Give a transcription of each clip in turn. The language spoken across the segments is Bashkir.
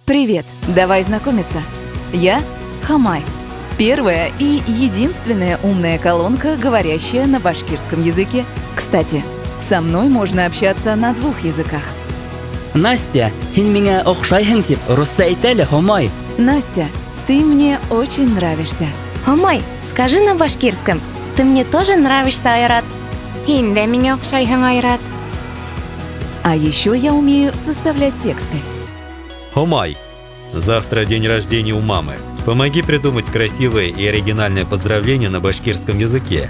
Привет, давай знакомиться. Я Хамай. Первая и единственная умная колонка, говорящая на башкирском языке. Кстати, со мной можно общаться на двух языках. Настя, һин миңә оҡшайһың тип русса әйт әле, Һомай. Настя, ты мне очень нравишься. Һомай, скажи на башкирском. Ты мне тоже нравишься, Айрат. Һин дә миңә оҡшайһың, Айрат. А еще я умею составлять тексты. Һомай, завтра день рождения у мамы. Помоги придумать красивое и оригинальное поздравление на башкирском языке.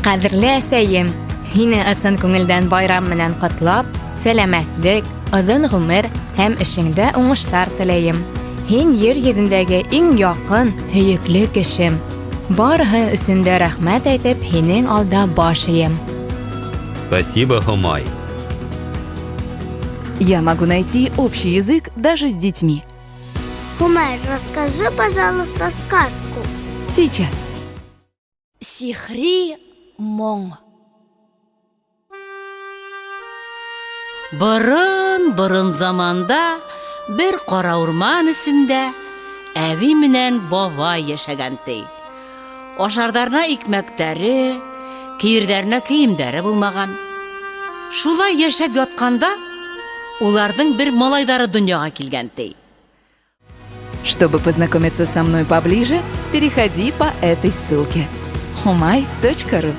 Ҡәҙерле әсәйем, һине ысын күңелдән байрам менән ҡотлап, сәләмәтлек, оҙон ғүмер һәм эшеңдә уңыштар теләйем. Һин ер йөҙөндәге иң яҡын, һөйөклө кешем. Барыһы өсөн дә рәхмәт әйтеп, һинең алда баш эйәм. Спасибо, Һомай. Я могу найти общий язык даже с детьми. Һомай, расскажи, пожалуйста, сказку. Сейчас. Сихри моң. Борон-борон заманда бер кара урман эчендә әби менән бабай яшәгән ти. Ашардарына икмәктәре, киердәренә киемдәре булмаган. Шулай яшәп ятканда, уларның бер малайдары дөньяга килгән ти. Чтобы познакомиться со мной поближе, переходи по этой ссылке. humay.ru.